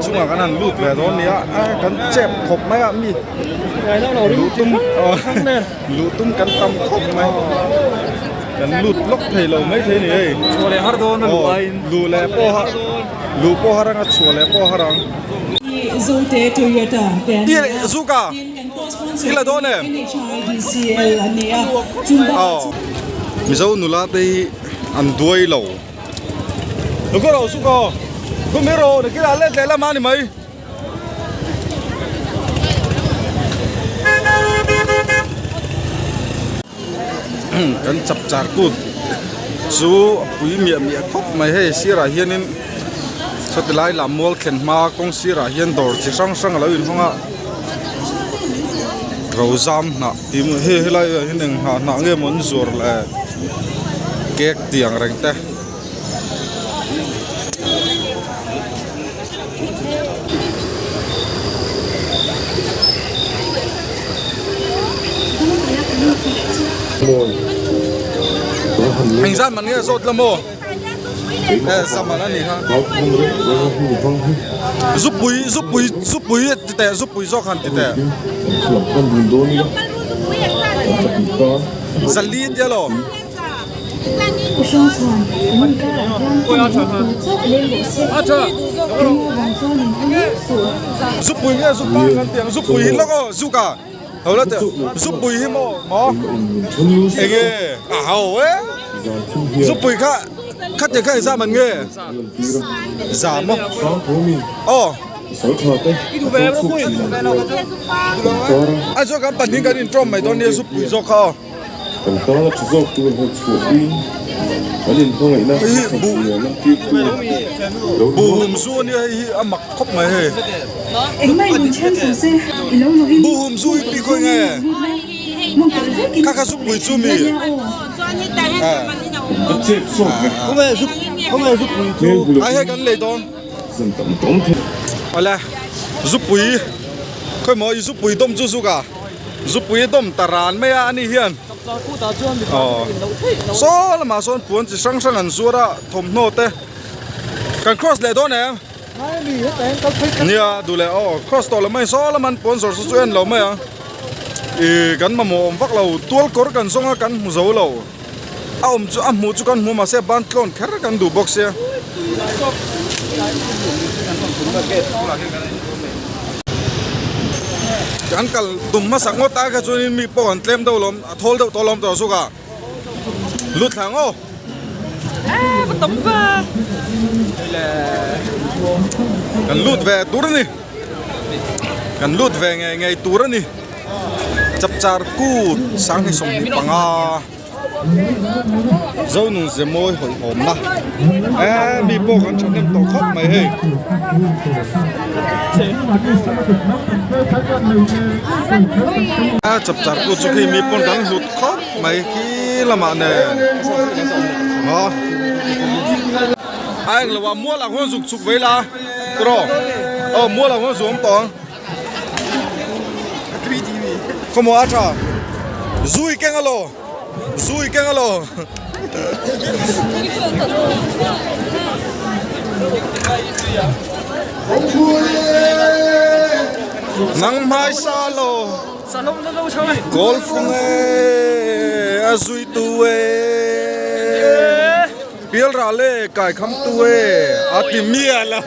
chungah kan han lut ve dawn nia a kan chep khawp mai a mi luh tum luh tum kan tam khawp mai kan lut lawk thei lo mai thei a ni hei Chhuah leh har dawn a luh aiin luh leh pawh a luh pawh har anga chhuah leh pawh har ang. Zote Toyota te an ni a, Zuka tin kan co-sponsor i la dawn em? NHIDCL an ni a, chung bakah chuan. Mizo nula te hi an duai lo. Ka ro chu ka ka mi ro ni kila let leh lama ni mai. Kan chap char kut chu a pui miah miah khawp mai hei sirah hianin sawti lai lam mual thlen hma kawng sirah hian dawr chi hrang hrang a lo inhawng a rozam hnah tih hei helai ah hian eng hnah hnah nge maw an zuar le. Cake tih ang reng te. Engzat man nge zawt la maw? E zaman a ni kha. Zupui zupui zupui ti teh zupui zawk han ti teh. Zali tia lo. Zupui nge zupa kan tiang zupui hi lawk aw zuk a ho la teh zupui hi maw maw enge a ho e zupui kha khatia kha engzah man nge za maw aw. A zawk kan pahnih kan intawm mai dawn nia zupui zawk kha aw. Kan tana tha zawk tur hmuh chhuahin kan inhmangaihna thatzia lantirtu lo Bu hum zu ania hei hi a mak khawp mai hei. Bu hum zu hi pi khawi nge? Kha kha zupui chu mi? Ka chep sawk vek. Ai hei kan lei dawn. Zan tam tam thei. Awle zupui khawi maw i zupui dawm chu zuk a. Zupui dawm ta ran mai a ani hian aw saw lamah sawn puan chi hrang hrang an zuar a thawmhnaw te kan cross leh dawn em nia duh leh aw cross tawh lo mai saw lama an puan zawrh chu chu en lo mai ang ih kan mamawh awm vak lo tual kawr kan zawng a kan hmu zo lo a awm chu a hmuh chu kan hmu mahse ban tlawn kher kan duh bawk sia. Kan kal tum hmasak ngawt a kha chuanin mi pawh an tlem deuh lawm a thawl deuh tawh lawm tawh zuk a lut thla ang aw. Kan lut ve tur a ni kan lut ve ngei ngei tur a ni. Chapchar kut 2025 Zonun ze mawi hawihhawmna eee mi pawh kan thahnem tawh khawp mai hei. A chapchar kut chu khi mi pawn kan hlut khawp mai khi lamah nen aw a englo ah mual ah khuan zuk chhuk vei la tiraw aw mual ah khuan zuam tawh ang. Khawmaw a tha zui keng alo zui keng alo nang hmai sa lo kawl fung e a zui tu e pial ral e kai kham tu e a ti miah lo.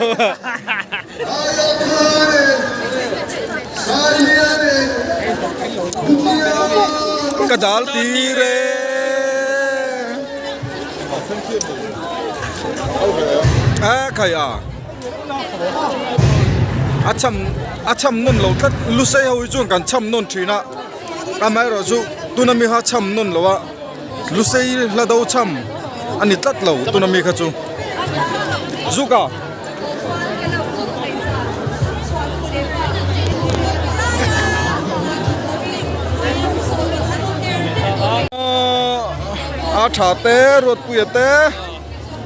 Ka dal tir e. A khai a. A cham a cham nawn lo tlat lusei ho hi chuan kan cham nawn thin a amaherawh chu tuna mi kha cham nawn lo a lusei hla do cham a ni tlat lo tuna mi kha chu zuka. A tha te Ruatpuia te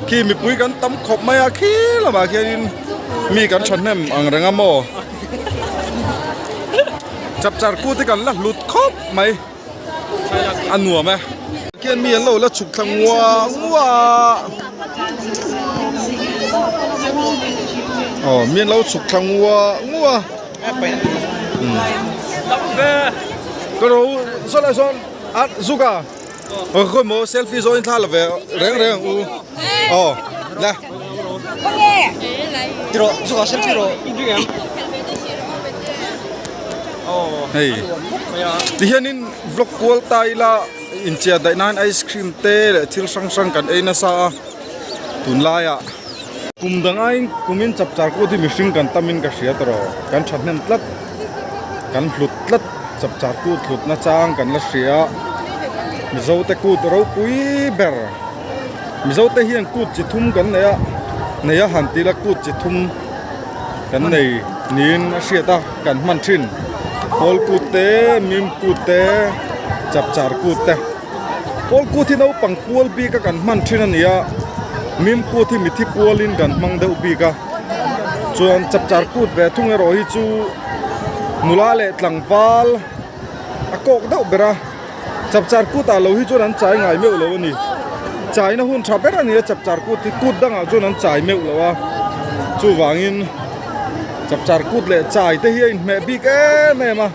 khi mipui kan tam khawp mai a khi lamah khianin mi kan thahnem ang reng a maw chapchar kut hi kan la hlut khawp mai. A nuam e. Khian mi an lo la chhuk thla ngua ngua a. Aw mi an lo chhuk thla ngua ngua ka ro saw lai sawn a zuk a aw khawi maw selfie zawh in thla la ve reng reng ang u aw la hei tihianin vlog kual ta ila inchhiar daih nan ice cream te leh thil hrang hrang kan ei nasa a tunlaiah kum dang aiin kumin chapchar kut hi mihring kan tamin ka hria tawh kan thahnem tlat kan hlut tlat chapchar kut hlut na chang kan la hria mizo te kut ropui ber mizo te hian kut chi thum kan nei a nei a han tila kut chi thum kan nei niin a hriat a kan hman thin pawl kut te mim kut te chapchar kut te pawl kut hi naupang pual bik a kan hman thin a ni a mim kut hi mithi pualin kan hmang deuh bik a chuan chapchar kut ve thung erawh hi chu nula leh tlangval a kawk deuh ber a. Chapchar kut ah lo hi chuan an chai ngai meuh lo a ni. Chaina hun tha ber a ni a chapchar kut hi kut dangah chuan an chai meuh lo a. Chuvangin chapchar kut leh chai te hi a inhmeh bik em em a.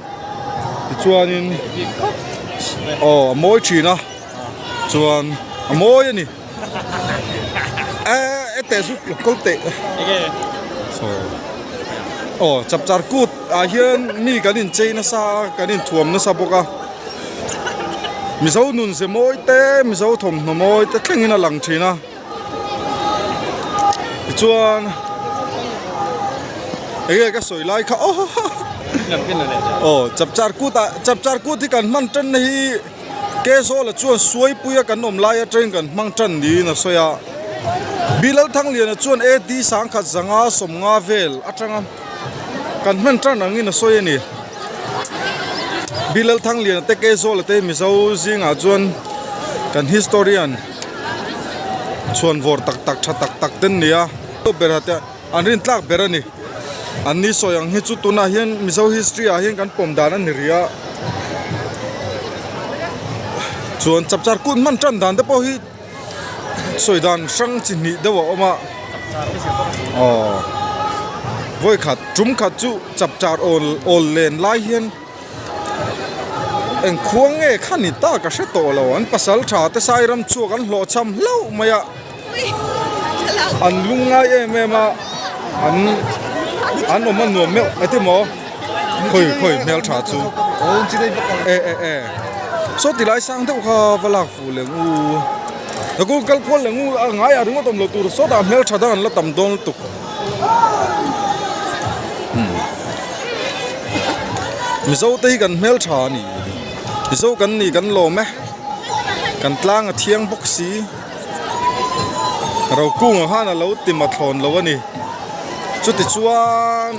Tichuanin aw a mawi thin a chuan a mawi a ni. E teh zuk lo kawl teh. Aw chapchar kut ah hian mi kan inchei nasa a kan inthuam nasa bawk a mizo nun ze mawi te mizo thawmhnaw mawi te thlengin a lang thin a tichuan enge ka sawi lai kha aw aw chapchar kut ah chapchar kut hi kan hman tan na hi. Kezawla chuan Suaipuia kan awm lai atangin kan hmang tan niin a sawi a. Bilal Thangliana chuan AD 1150 vel atanga kan hman tan angin a sawi a ni. Bilal Thangliana te Kezawla te Mizo zingah chuan kan historian chhuanvawr tak tak tha tak tak te an ni a. An rin tlak ber a ni. An ni sawi ang hi chu tunah hian Mizo history ah hian kan pawm dan a ni rih a. Chuan chapchar kut hman tan dan te pawh hi sawi dan hrang chi hnih deuh a awm a. Aw vawi khat tum khat chu chapchar awl awl len lai hian eng khuang nge kha ni ta ka hre tawh lo. An pasal tha te sairam chhuak an hlawhchham hlauh mai a. An lung ngai em em a an an awm a nuam meuh ati maw khawi khawi hmel tha chu e e e saw ti lai sang deuh kha va lak fuh leh ngu ka kul kal kual leh ngu a ngai ah ringawt awm loh tur sawtah hmel tha dang an la tam dawn lutuk mizo te hi kan hmel tha a ni mizo kan ni kan lawm e kan tlang a thiang bawk si. Rokunga khan a lo ti mathlawn lo a ni. Chuti chuan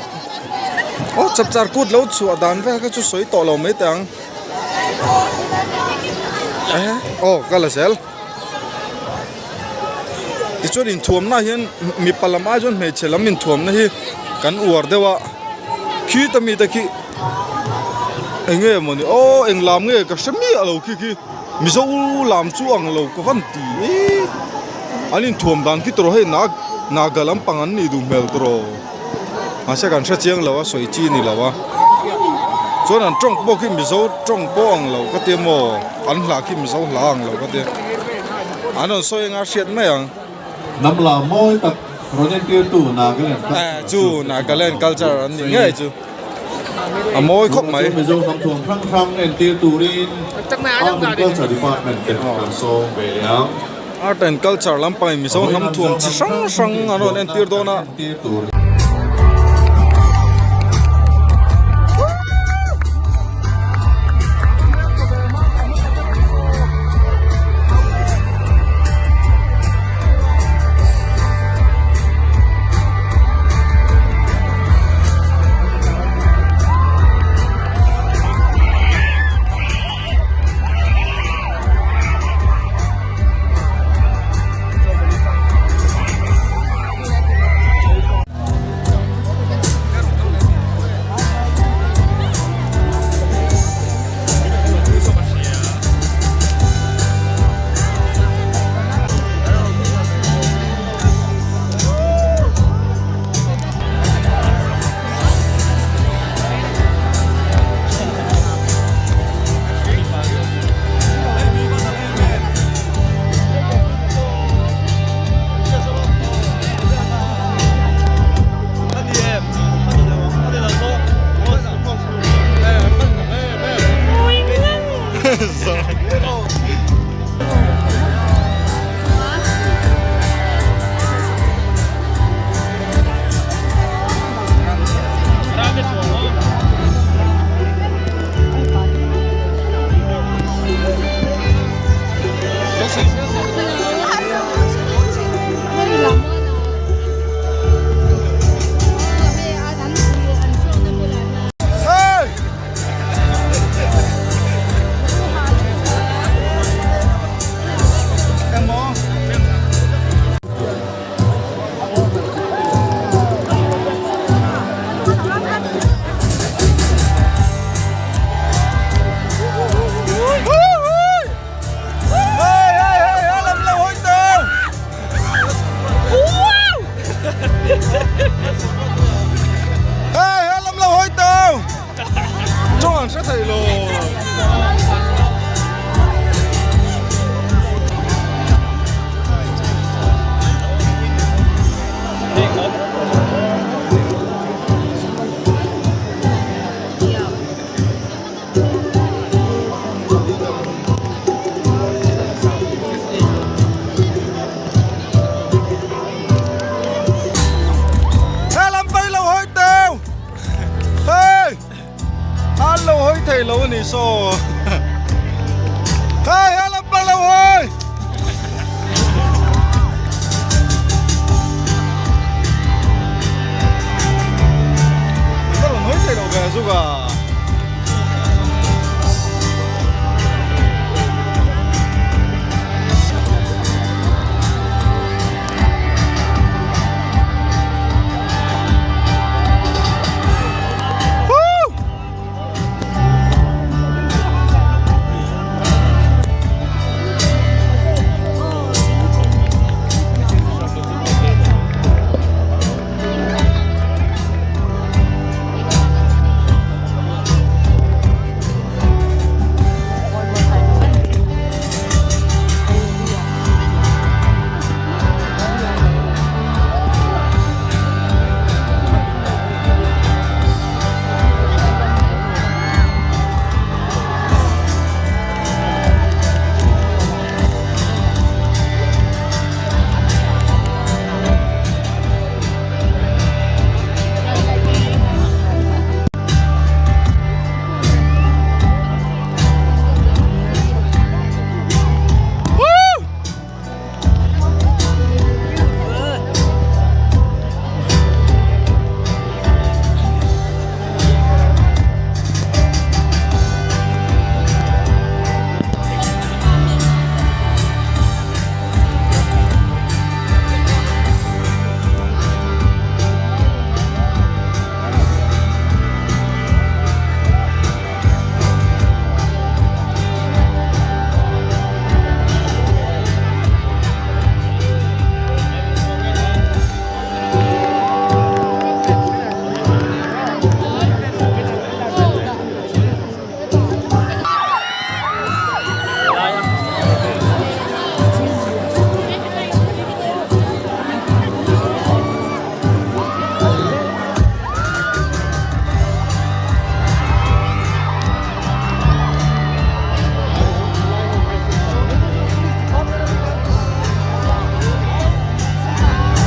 aw chapchar kut lo chhuah dan vel kha chu sawi tawh lo mai teh ang. Aw ka la zel. Tichuan inthuamna hian mipa lam ai chuan hmeichhe lam inthuamna hi kan uar deuh a. Khita mite khi eng nge mawni aw eng lam nge ka hre miah lo khi khi. Mizo lam chu ang lo ka van ti e an inthuam dan khi tawrh hei na naga lampang an nih duh hmel tawrh mahse kan hre chiang lo a sawi chi ni lo a chuan an tawng pawh khi mizo tawng pawh ang lo ka tia maw an hla khi mizo hla ang lo ka tia an rawn sawi anga hriat mai ang. Hnam lam mawi tak rawn entirtu Nagaland culture chu Nagaland culture an nih ngei chu. A mawi khawp mai. Mizo hnam thuam hrang hrang entir turin Art and Culture Department te kan sawm ve leh ang. Art and Culture lampangin Mizo hnam thuam chi hrang hrang an rawn entir dawn a. thei lo. He lam pawh hi lo hawi teu hei an lo hawi thei lo a ni saw hei he lam pawh lo hawi. Ka rawn hawi thei lo ve zuk a.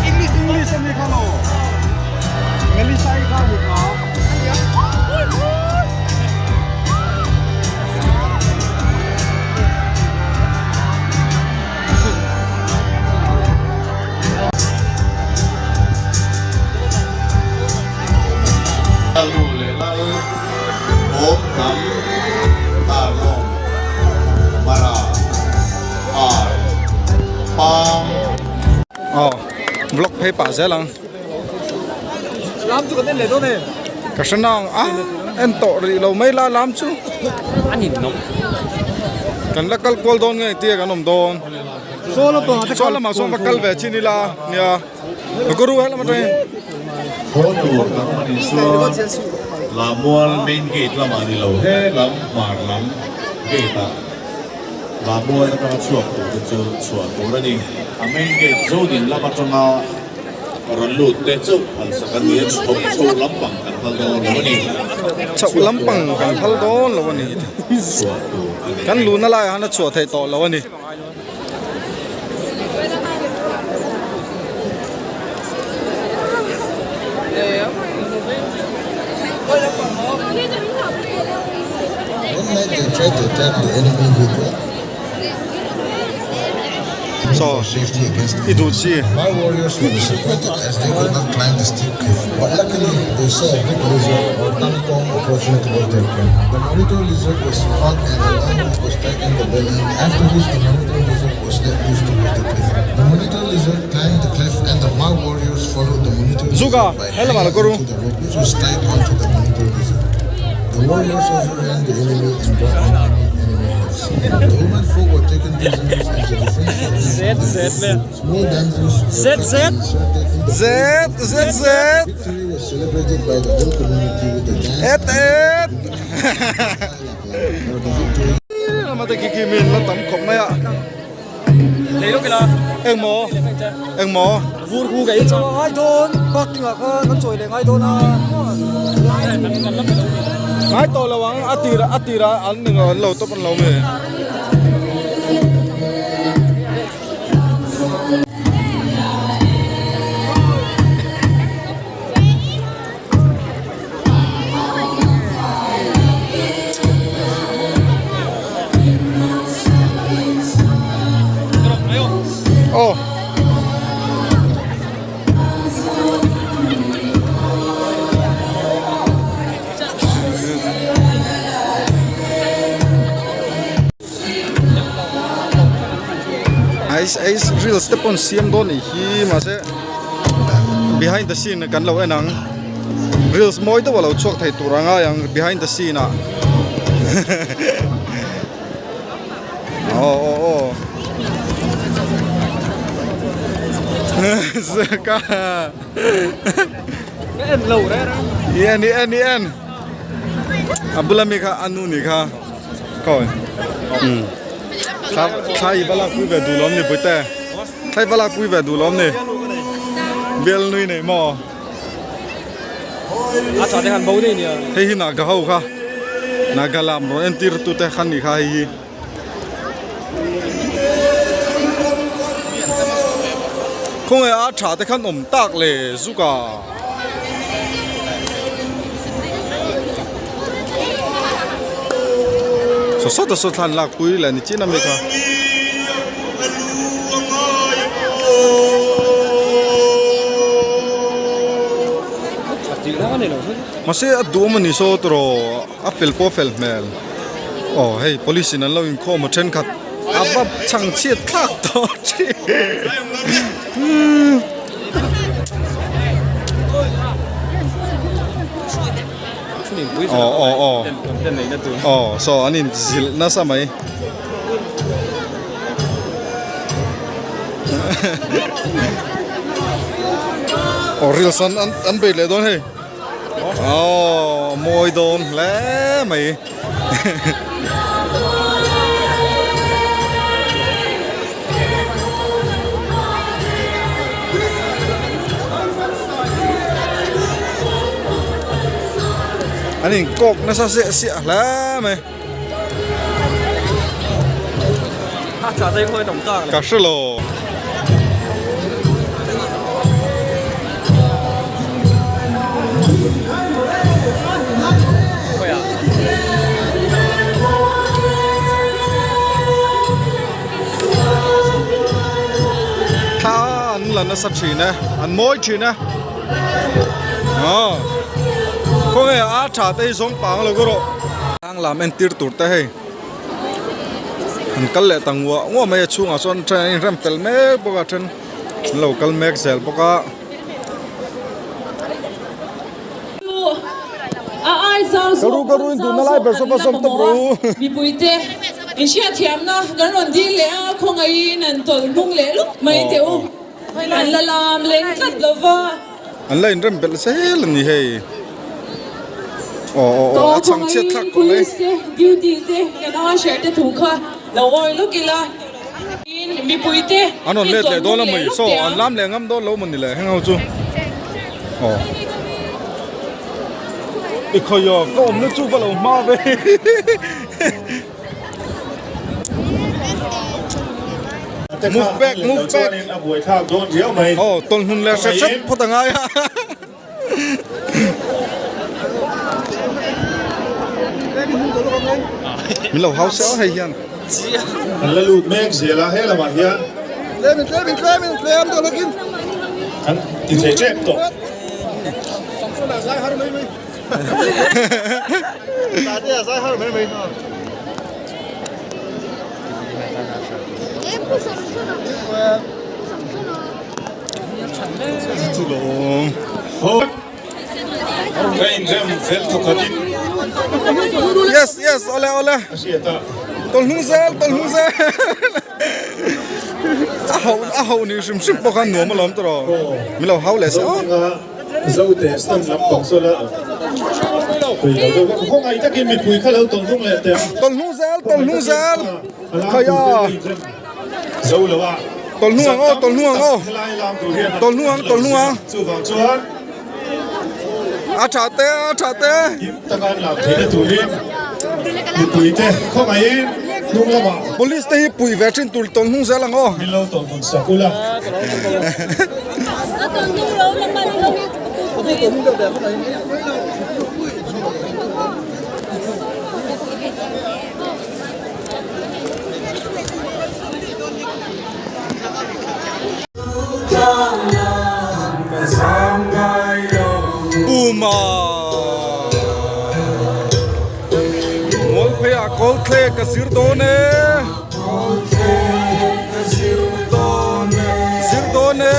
English English ani kha lo Melissa i kha ni kha Lalnu leh Lal Awm Hnam Darlawng Mara Ar Pang. Aw vlog phei pah zel ang. Lam chu kan en leh dawn e. Ka hre nang a en tawh rih lo mai la lam chu. An in nawm. Kan la kal kual dawn nge tia kan awm dawn. Saw lampang ah te Saw lamah sawn va kal ve chin ila nia. Guru he lam atangin. Haw tur kan hman in chuan Lamual main gate lamah ni lo he lam hmar lam gate ah Lamual atanga chhuak tur te chu chhuah tur a ni. A main gate Zodin lam atanga rawn lut te chauh phalsak a ni a, chho chho lampang kan phal dawn lo a ni. Chho lampang kan phal dawn lo a ni. Chhuah tur a ni. Kan luhna laiah han a chhuah theih tawh lo a ni. Saw i duh chi. Zuka he lamah lo kawr u. Zet zet. Zet zet zet. Et et. Lama te khi khi mi an la tam khawp mai a. Engmaw? Engmaw? Vur hu ka ei chaw ngai dawn parking ah khan kan chawi leh ngai dawn a. Ngai tawh lo ang a tir a tir ah an ning an lo tawp an lo mi. Aw. Ice ice reels te pawh an siam dawn anih hi mahse behind the scene kan lo en ang reels mawi deuh a lo chhuak thei tur a ngai ang behind the scene ah aw aw aw ka en lo reng reng i en i en i en a bula mi kha a nu nih kha. Khawi umm thla thla i va lak pui ve duh lawm ni Puite thla i va lak pui ve duh lawm ni bial nui nei maw a tha te khan bo nei nia hei hi naga ho kha naga lam rawn entir tu te khan nih kha hei hi. Khawnge a tha te khan awm tak le zuka. Saw sawt a saw thlan lak pui leh ni chin a mi kha. Mahse a duhawm a ni saw tawh a fel pawh a fel hmel. Aw hei police in an lo inkhawm a thenkhat a va chhang chhiat thlak tawh thin. Aw aw aw aw saw an in zilh nasa mai. Aw reels an an bei leh dawn hei. Aw mawi dawn hle mai. An in kawk nasa siah siah hle mai. Ka hre lo. Thla an la nasa thin e, an mawi thin e. Aw khawnge a tha te hi zawng pang lo ka rawh. Tlang lam entir tur te hei an kal leh ta nguah nguah mai a chhungah chuan then an inrem fel mek bawk a then an lo kal mek zel bawk a. Ka ru ka ru in duhna lai ber saw va zawm tawp rawh u. Mipuite inhriatthiamna kan rawn dil leh a khawngaihin an tawlh hnung leh luk mai teh u. An la lam leng tlat lo va. An la inrem belh zel a ni hei. Aw aw aw a chhang chhiat thlak khawp mai. Police te duty te kan usher te thu kha lo awi lawk ila. Mipui te An rawn let leh dawn a mai. Saw an lam leh ngam dawn lo maw ni le heng ho chu. Aw. I khawi aw ka awmna chu va lo hma ve. Move back, move back. Aw, tawlhnun leh hret hret phawt a ngai a. Min lo hau sel hei hian. An la lut mek zel a, he lamah hian. Tlemin, tlemin, tlemin, tlem deuh hlakin. An ti thei tep tawh. Yes yes ole ole tawlh hnung zel tawlh hnung zel a ho a ho ni hrim hrim pawh khan nuam alawm tawh min lo hau leh se aw. Zote stand lampang sawn a. Tawlhnung zel tawlhnung zel khaia tawlhnung ang aw tawlhnung ang aw tawlhnung ang tawlhnung ang a tha te a tha te. Police te hi pui ve thin tur tawlhnung zel ang aw. Puma Mualpheiah kawlthlek a zir dawn e Kawlthlek a zir dawn e Zir dawn e.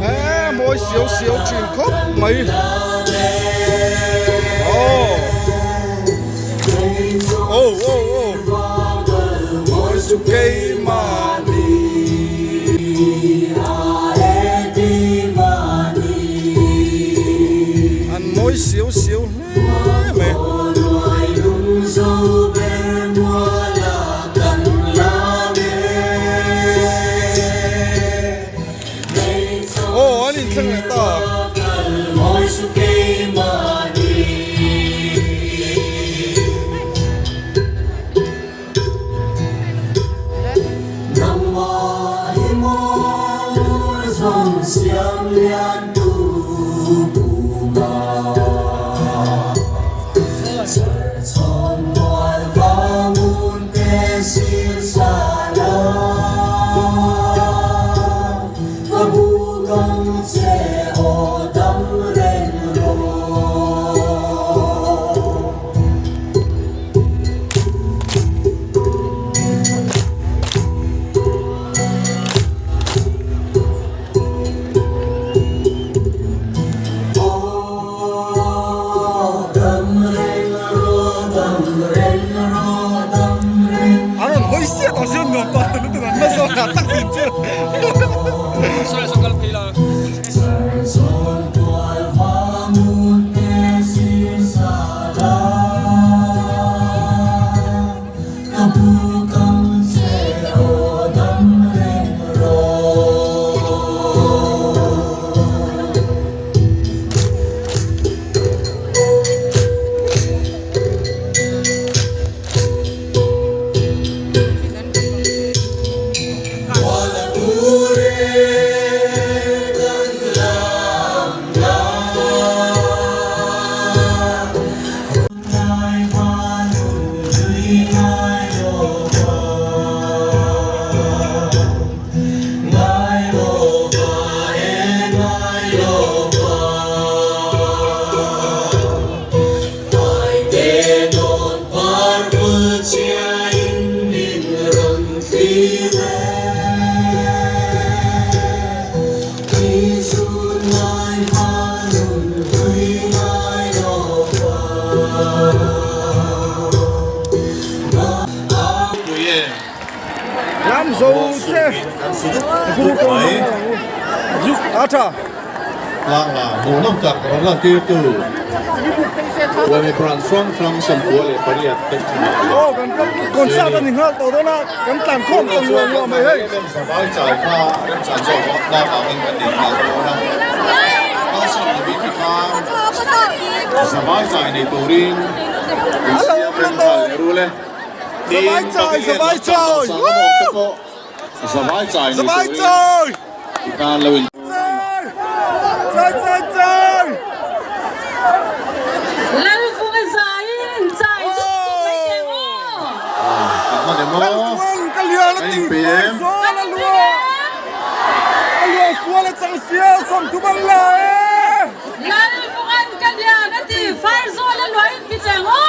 Eee mawi siau siau thin khawp mai aw oh oh oh keimahni an mawi siau siau hle mai. Aw an inthleng leh ta. An rawn hawi siah tawh sian nuam ta lutuk an hmasawn ah tak din chu. Lam zo che guru ko a tha. Tlang la hmuhnawm tak rawn lan tir tu Wemi branch hrang hrang 98 te chungah hian. Aw kan concert a ni nghal tawh dawn a kan tlan khawm tawh nuam nuam mai hei. Zavai chai kha remchan zawk lak angin kan nei nghal dawn a. Kalsan lovin tikhan zavai chai nei turin. Insiam rem nghal leh rul e. Tin, pavilion lam pang dawhsan awm te pawh zavai chai ni turin i tan lo in. Lalvunga zaiin chai dup dup mai teh maw? Ka hman em aw? Ka inpe em? Lalvunga'n ka lian a ti, Farzawl a luah in ti teh maw?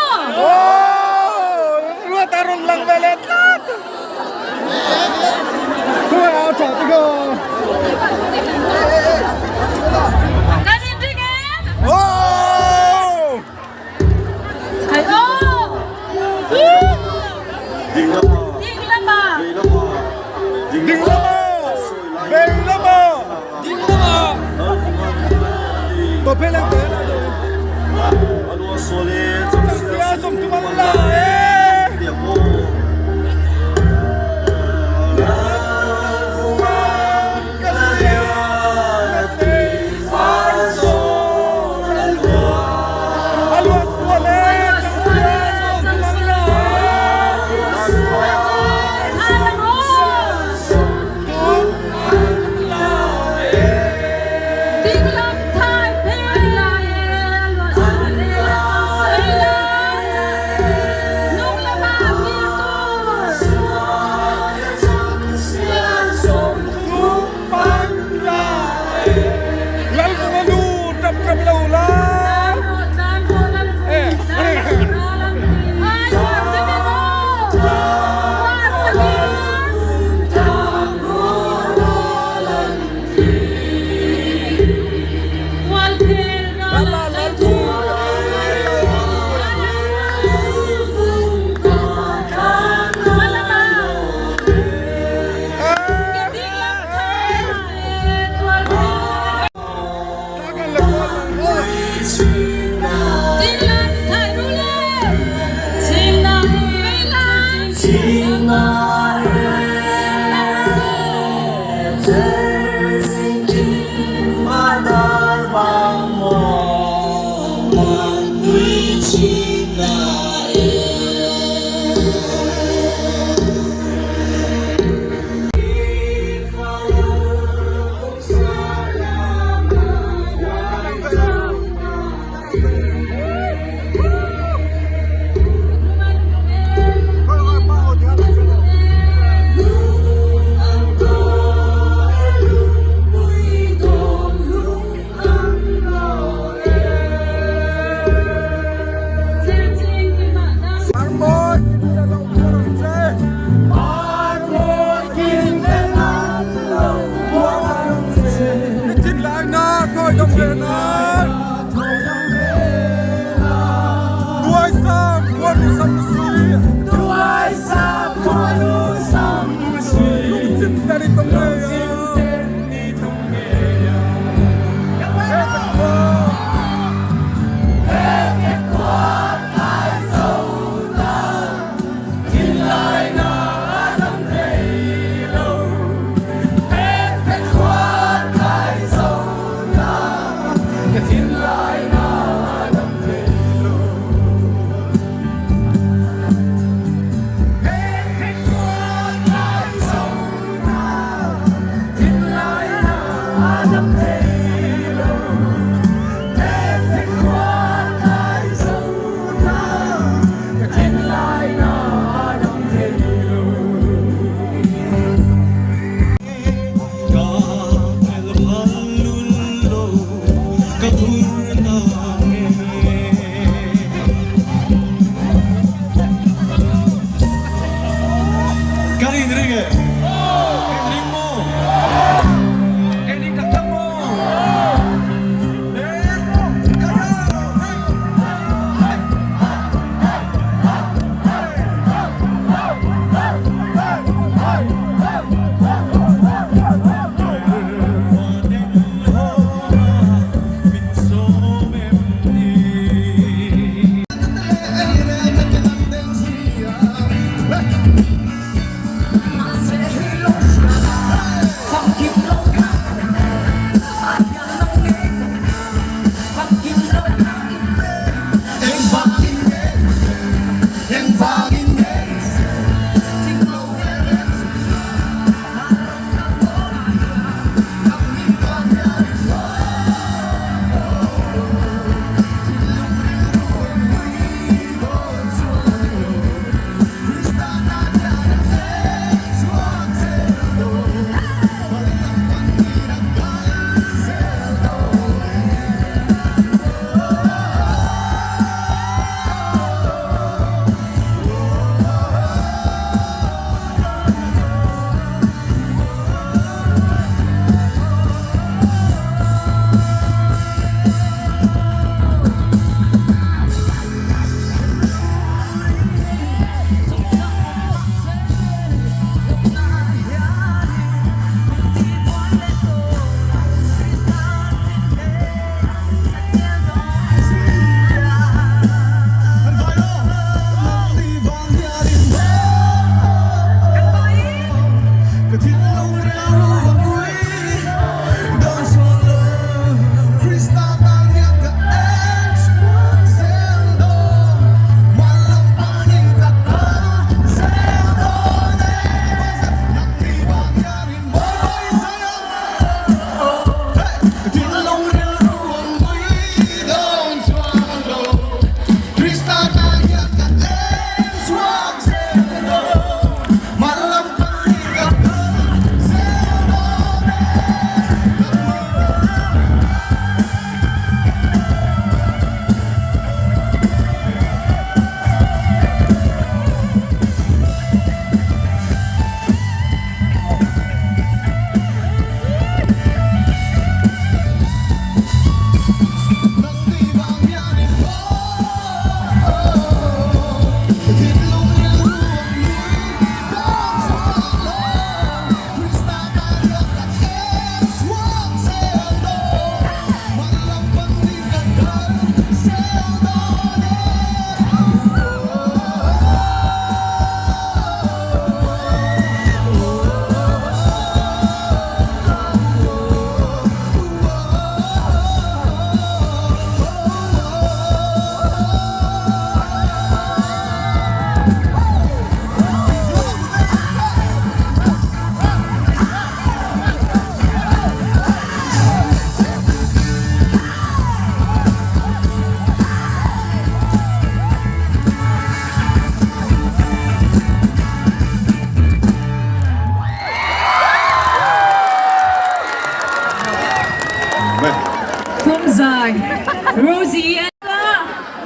Kan inring em? Hai aw! Ding lama! Ding lama! Vei lama! Ding lama!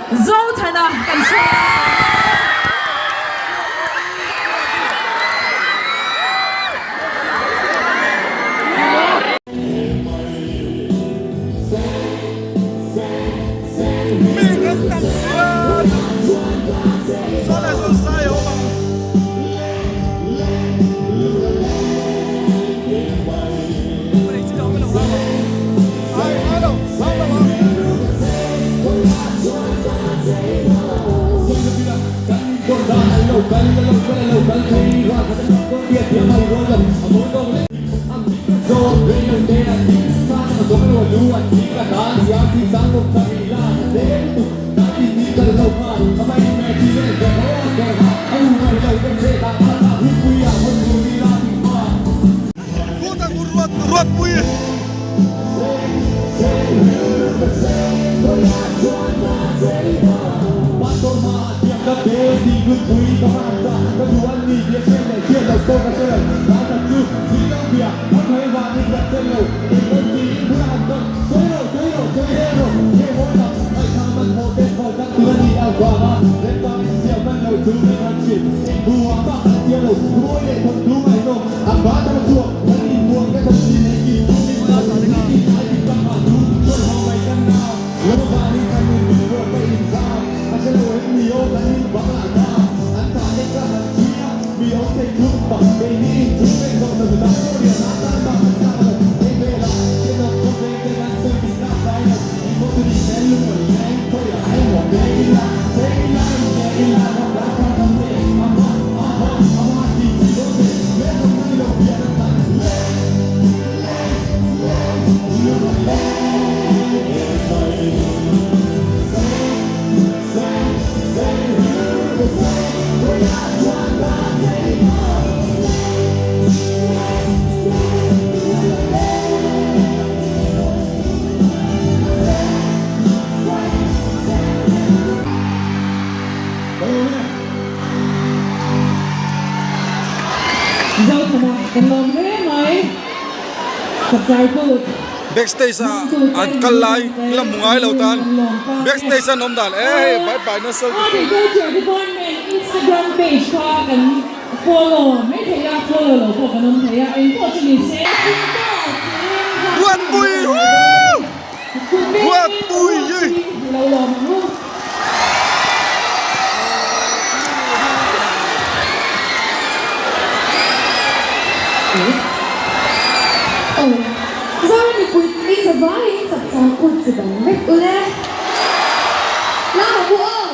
Zothana kan sawm. Mi kan tam sia saw lai sawn sai a awm ang. Kut ang ruat ruatpui. Zothana kan lawm hle mai Chapchar Kut. Backstage a an kal lai la hmu ngai lo tan backstage an awm dan e hei bye bye nasa lutuk. Agriculture Department Instagram page kha kan follow mai thei a, follow lo pawh kan awm thei a, engpawh chu ni se. Ruatpui woo! Ruatpui yi! Lo lawm ang u. Zoram mipui i zavaiin chapchar kut chi bang vek ule. Lama bu aw!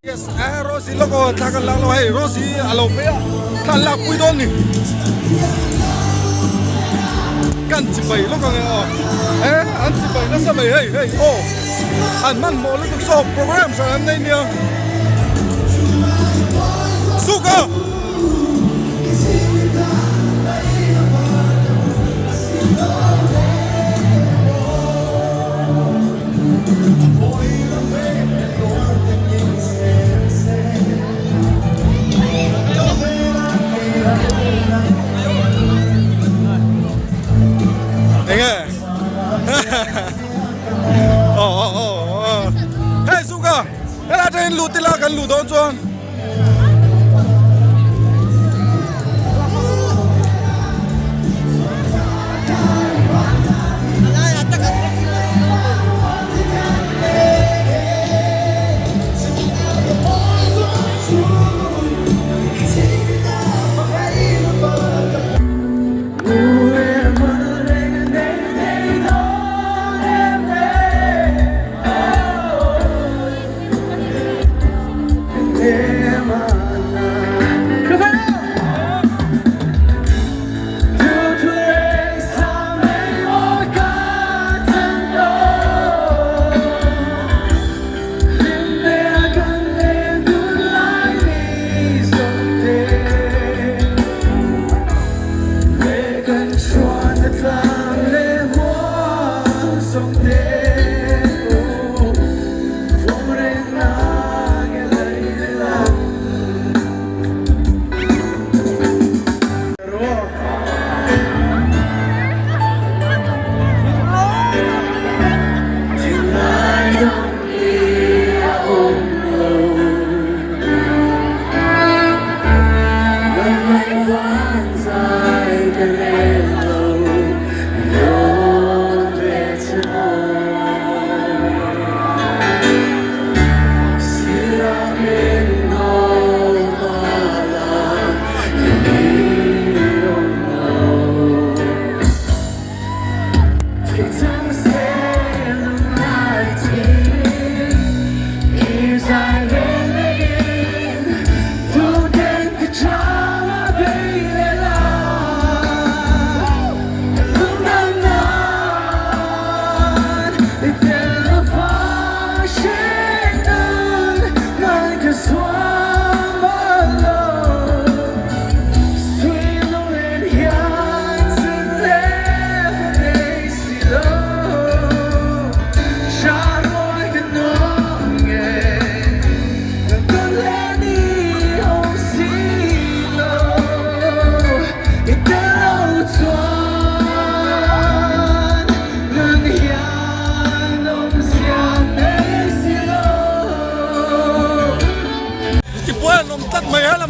Yes, eh Rosie lawk aw thla kan lak lo hei Rosie a lo phei a thla an lak pui dawn ni kan chibai lawk ang e aw eh an chibai nasa mai hei hei aw an hmanhmawh lutuk saw program hran an nei nia suka. Enge oh oh oh oh hei suka helai atangin lut ila kan luh dawn chuan.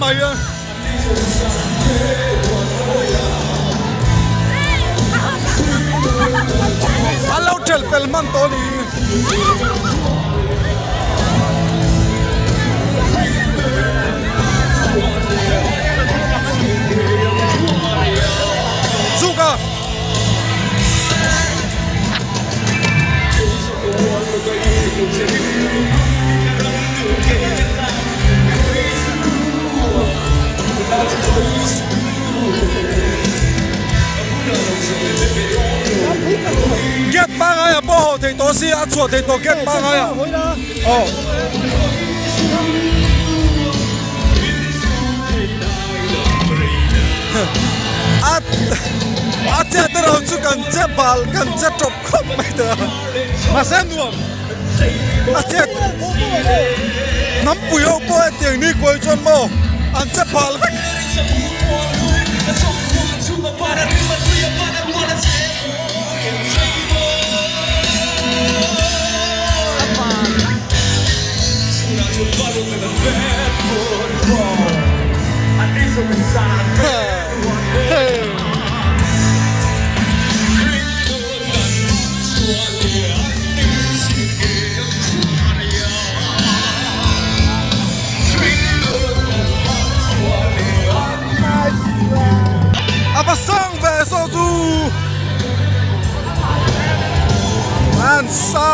lamah hian an lo ṭhelh fel hman tawh a ni. Zuk a. Gate pangai ah pawh haw thei tawh si a chhuah thei tawh gate pangai ah aw. A a chet erawh chu kan che bal kan che tawp khawp mai ta mahse nuam a chet hnampui ho pawh hetiang ni kuai chuan maw an che bal vek. A va sang ve saw chu an sang.